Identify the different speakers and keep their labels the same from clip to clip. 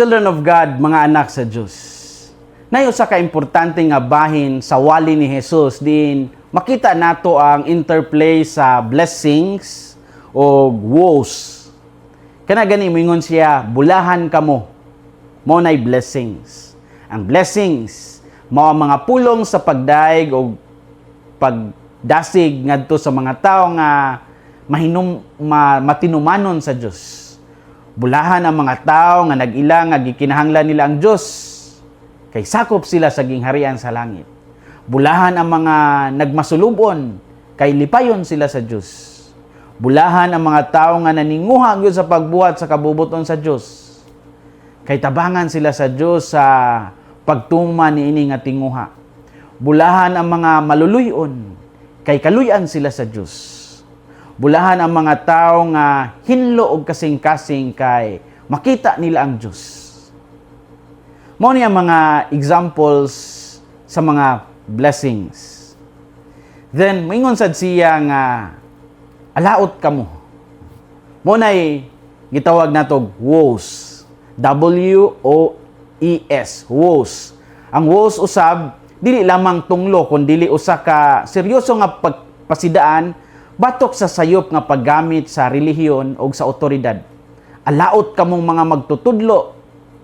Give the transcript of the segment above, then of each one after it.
Speaker 1: Children of God, mga anak sa Diyos. Naay usa ka importante nga bahin sa wali ni Jesus din makita nato ang interplay sa blessings o woes. Kana gani moingon siya, "Bulahan kamo." Mao nay blessings. Ang blessings mao ang mga pulong sa pagdaig o pagdasig ngadto sa mga tao nga matinumanon sa Dios. Bulahan ang mga tao nga nag-ila nga gikinahanglan nila ang Dios kay sakop sila sa gingharian sa langit. Bulahan ang mga nagmasulubon kay lipayon sila sa Dios. Bulahan ang mga tao nga naninguha gyud sa pagbuhat sa kabubuton sa Dios kay tabangan sila sa Dios sa pagtuman niini nga tinguha. Bulahan ang mga maluluy-on kay kaluy-an sila sa Dios. Bulahan ang mga tao nga hinlo og kasing-kasing kay makita nila ang Dios. Mao ni ang mga examples sa mga blessings. Then moingon sad siya nga alaot kamo. Mao nay gitawag nato woes. WOES, woes. Ang woes usab dili lamang tunglo kun dili usa ka seryoso nga pagpasidaan batok sa sayop nga paggamit sa relihiyon o sa otoridad. Alaot kamong mga magtutudlo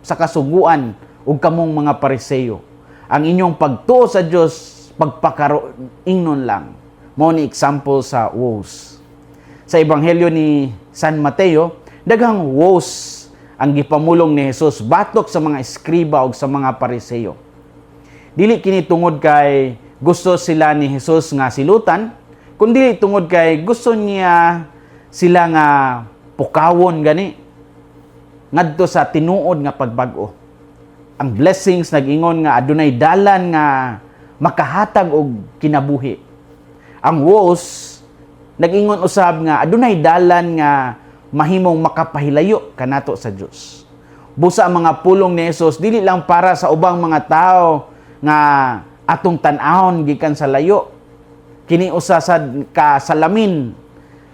Speaker 1: sa kasuguan ug kamong mga Pariseo. Ang inyong pagtuo sa Dios pagpakaro ingnon lang. Mao ni example sa woes. Sa Ebanghelyo ni San Mateo, daghang woes ang gipamulong ni Jesus batok sa mga eskriba ug sa mga Pariseo. Dili kini tungod kay gusto sila ni Jesus nga silutan, kundi tungod kay gusto niya sila nga pukawon gani ngadto sa tinuod nga pagbag-o. Ang blessings nag-ingon nga adunay dalan nga makahatag og kinabuhi. Ang woes nag-ingon usab nga adunay dalan nga mahimong makapahilayo kanato sa Dios. Busa ang mga pulong ni Jesus dili lang para sa ubang mga tao nga atong tan-awon gikan sa layo. Kini usa sad ka salamin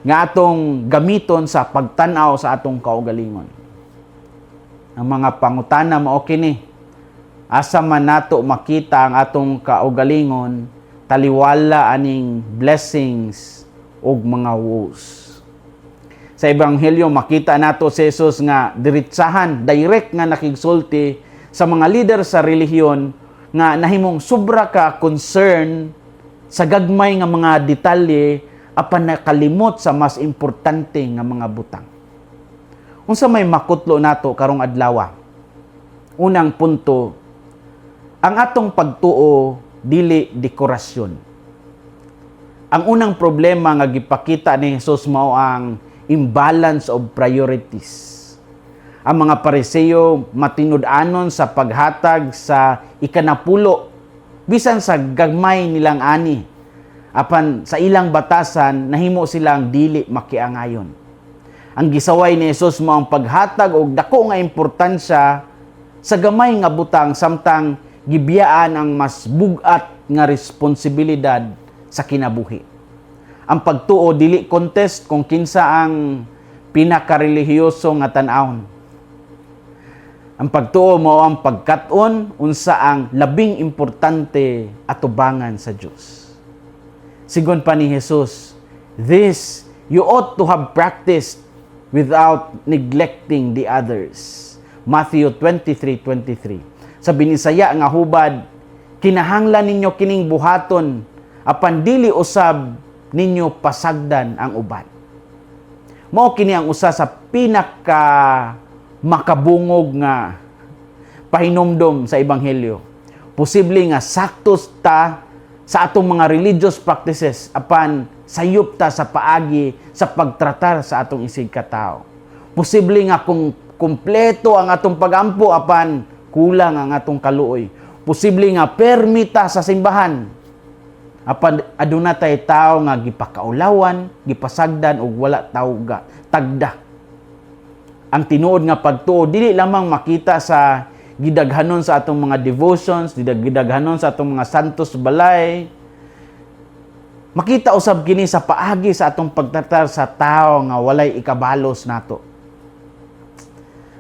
Speaker 1: nga atong gamiton sa pagtan-aw sa atong kaugalingon. Ang mga pangutana mao kini: Asa man nato makita ang atong kaugalingon taliwala aning blessings ug mga woes? Sa Ebanghelyo, makita nato si Jesus nga diretsahan, direct nga nakigsulti sa mga leader sa relihiyon nga nahimong sobra ka concern sa gagmay nga mga detalye apan nakalimot sa mas importante nga mga butang. Unsa may makutlo nato karong adlaw? Unang punto, ang atong pagtuo dili dekorasyon. Ang unang problema nga gipakita ni Jesus mao ang imbalance of priorities. Ang mga Pariseo matinud-anon sa paghatag sa ikanapulo bisan sa gagmay nilang ani. Apan sa ilang batasan, nahimo silang dili makiangayon. Ang gisaway ni Jesus mao ang paghatag og dako nga importansya sa gamay nga butang samtang gibiyaan ang mas bugat nga responsibilidad sa kinabuhi. Ang pagtuo dili contest kung kinsa ang pinakarelihiyoso nga tan-awon. Ang pagtuo mao ang pagkat-on unsa ang labing importante atubangan sa Dios. Sigon pa ni Jesus, "This you ought to have practiced without neglecting the others." Matthew 23:23. Sa Binisaya nga hubad, kinahanglan ninyo kining buhaton apan dili usab ninyo pasagdan ang uban. Mao kini ang usa sa pinaka makabungog nga pahinumdom sa Ebanghelyo. Posible nga sakto ta sa atong mga religious practices apan sayop ta sa paagi sa pagtratar sa atong isig katao. Posible nga kung kumpleto ang atong pagampo apan kulang ang atong kaluoy. Posible nga permi ta sa simbahan apan aduna tay tao nga gipakaulawan, gipasagdan ug wala tawga, tagda. Ang tinuod nga pagtuo dili lamang makita sa gidaghanon sa atong mga devotions, gidaghanon sa atong mga santos balay. Makita usab kini sa paagi sa atong pagtratar sa tao nga walay ikabalos nato.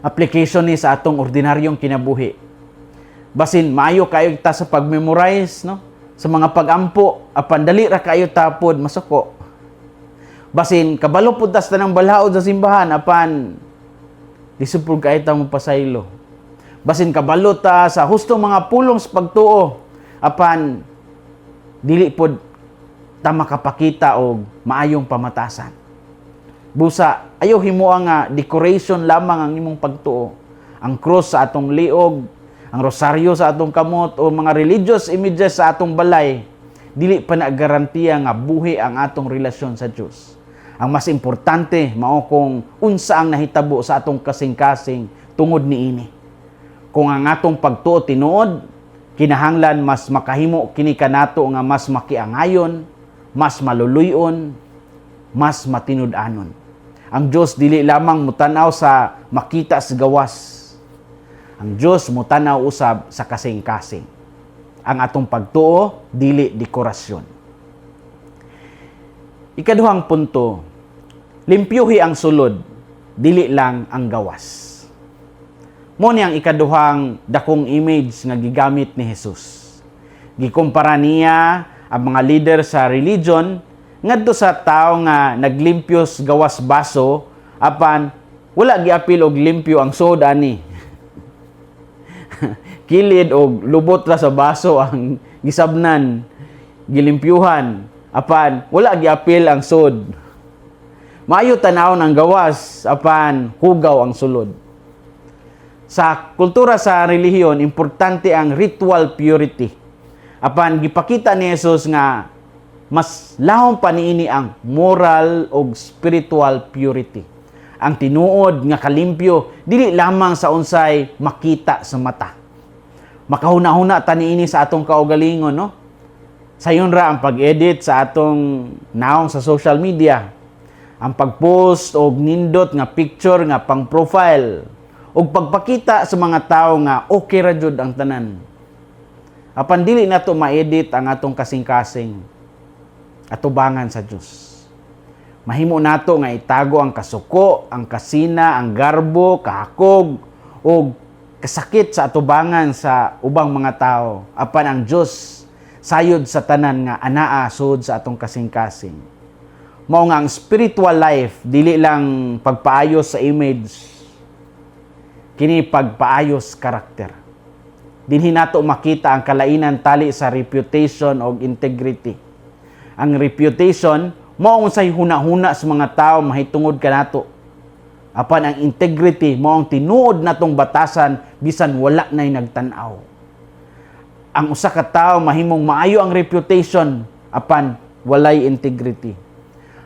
Speaker 1: Application ni sa atong ordinaryong kinabuhi. Basin maayo kayo ta sa pag-memorize, no? Sa mga pagampo, apan dali ra kayo ta pod masuko. Basin kabalo pud ta sa tanang balaod sa simbahan, apan lisod pud kayo ta mopasaylo. Basin kabalo ta sa hustong mga pulong sa pagtuo, apan dili pod ta makapakita og maayong pamatasan. Busa, ayaw himoa nga decoration lamang ang imong pagtuo. Ang cross sa atong liog, ang rosaryo sa atong kamot o mga religious images sa atong balay, dili pa na garantiya nga buhi ang atong relasyon sa Dios. Ang mas importante mao kung unsa ang nahitabo sa atong kasing-kasing tungod niini. Kung ang atong pagtuo tinuod, kinahanglan mas makahimo kini kanato nga mas makiangayon, mas maluluyon, mas matinud-anon. Ang Dios dili lamang mutanaw sa makita sa gawas. Ang Dios mutanaw usab sa kasing-kasing. Ang atong pagtuo dili dekorasyon. Ikaduhang punto, limpyuhi ang sulod, dili lang ang gawas. Mao ni ang ikaduhang dakong image nga gigamit ni Jesus. Gikumpara niya ang mga leader sa religion ngadto sa tawo nga naglimpyo sa gawas baso, apan wala giapil og limpyo ang sod ani. Kilid og lubot ra sa baso ang gisabnan, gilimpyuhan, apan wala giapil ang sod. Maayo tan-awon ang gawas, apan hugaw ang sulod. Sa kultura sa relihiyon, importante ang ritual purity. Apan gipakita ni Jesus nga mas lahom pa niini ang moral og spiritual purity. Ang tinuod nga kalimpyo dili lamang sa unsay makita sa mata. Makahuna-huna ta niini sa atong kaugalingon, no? Sayon ra ang pag-edit sa atong naong sa social media, ang pag-post og nindot nga picture nga pang profile, ug pagpakita sa mga tao nga okay ra jud ang tanan. Apan dili nato ma-edit ang atong kasing-kasing atubangan sa Dios. Mahimo nato nga itago ang kasuko, ang kasina, ang garbo, kahakog ug kasakit sa atubangan sa ubang mga tao. Apan ang Dios sayod sa tanan nga anaa sud sa atong kasing-kasing. Mao nga ang spiritual life dili lang pagpaayos sa image, kini pagpaayos karakter. Dinhi nato makita ang kalainan tali sa reputation og integrity. Ang reputation mao ang unsay huna-huna sa mga tao mahitungod kanato. Apan ang integrity mao ang tinuod natong batasan bisan wala nay nagtan-aw. Ang usa ka tawo mahimong maayo ang reputation, apan walay integrity.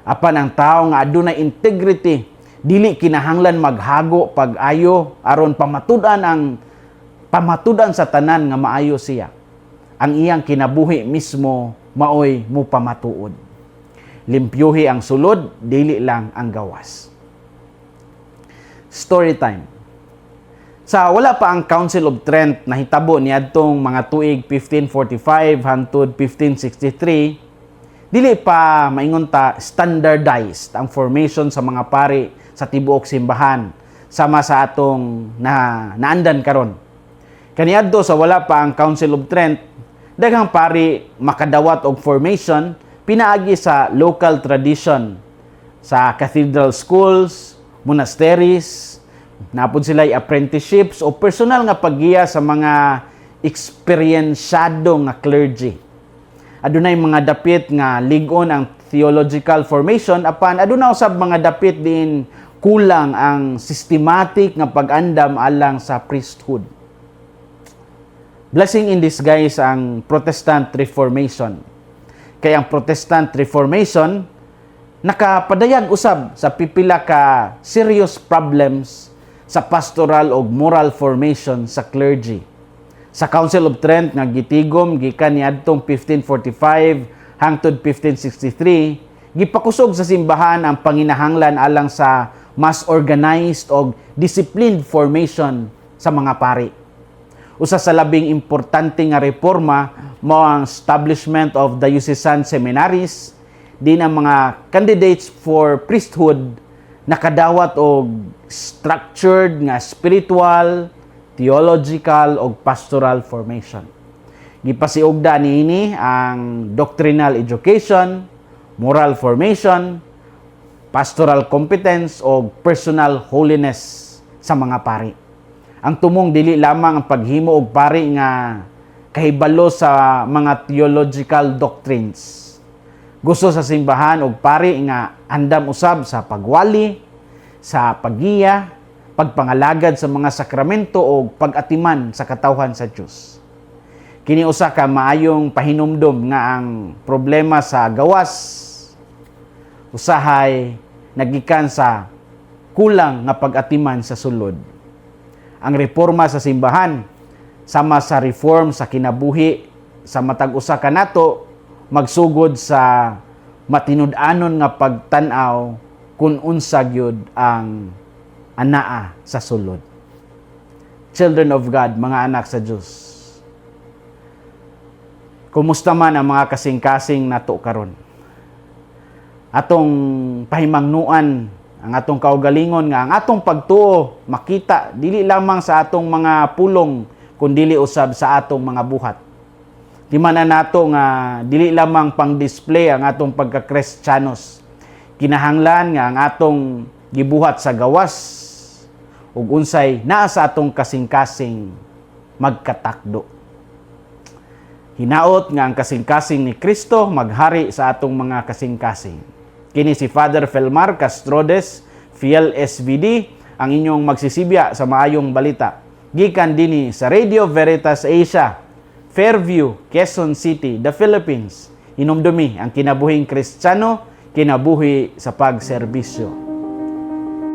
Speaker 1: Apan ang tawo nga adunay integrity, dili kinahanglan maghago pag-ayo aron pamatud-an sa tanan nga maayo siya. Ang iyang kinabuhi mismo maoy mupamatuod. Limpyuhi ang sulod, dili lang ang gawas. Story time. Sa wala pa ang Council of Trent nahitabo niadtong mga tuig 1545 hangtod 1563, dili pa maingon ta standardized ang formation sa mga pari sa tibuok simbahan sama sa atong na naandan karon. Kaniadto sa wala pa ang Council of Trent, daghang pari makadawat og formation pinaagi sa local tradition sa cathedral schools, monasteries, naa pod sila apprenticeships o personal nga paggiya sa mga eksperyensyado nga clergy. Adunay mga dapit nga lig-on ang theological formation, apan aduna usab mga dapit din kulang ang systematic nga pag-andam alang sa priesthood. Blessing in disguise ang Protestant Reformation. Kay ang Protestant Reformation nakapadayag usab sa pipila ka serious problems sa pastoral og moral formation sa clergy. Sa Council of Trent nga gitigom gikan niadtong 1545 hangtod 1563, gipakusog sa simbahan ang panginahanglan alang sa mas organized og disciplined formation sa mga pari. Usa sa labing importante nga reforma mao ang establishment of diocesan seminaries din ang mga candidates for priesthood Nakadawat og structured nga spiritual, theological ug pastoral formation. Gipasiugda niini ang doctrinal education, moral formation, pastoral competence o personal holiness sa mga pari. Ang tumong dili lamang ang paghimo og pari nga kahibalo sa mga theological doctrines. Gusto sa simbahan og pari nga andam usab sa pagwali, sa paggiya, pagpangalagad sa mga sakramento o pag-atiman sa katawhan sa Dios. Kini usa ka maayong pahinumdom nga ang problema sa gawas usahay nagikan sa kulang nga pag-atiman sa sulod. Ang reforma sa simbahan sama sa reform sa kinabuhi sa matag usa kanato magsugod sa matinud-anon nga pagtan-aw kung unsa gyud ang anaa sa sulod. Children of God, mga anak sa Dios. Kumusta man ang mga kasing-kasing nato karon? Atong pahimangnuan ang atong kaugalingon nga ang atong pagtuo makita dili lamang sa atong mga pulong kundili usab sa atong mga buhat. Timan nato nga dili lamang pang-display ang atong pagka-Kristiyanos. Kinahanglan nga ang atong gibuhat sa gawas ug unsay naa sa atong kasing-kasing magkatakdo. Hinaot nga ang kasing-kasing ni Kristo maghari sa atong mga kasing-kasing. Kini si Father Felmar Castrodes, Fiel SVD, ang inyong magsisibya sa maayong balita. Gikan dinhi sa Radio Veritas Asia, Fairview, Quezon City, the Philippines. Hinumdumi ang kinabuhing Kristiyano, kinabuhi sa pagserbisyo.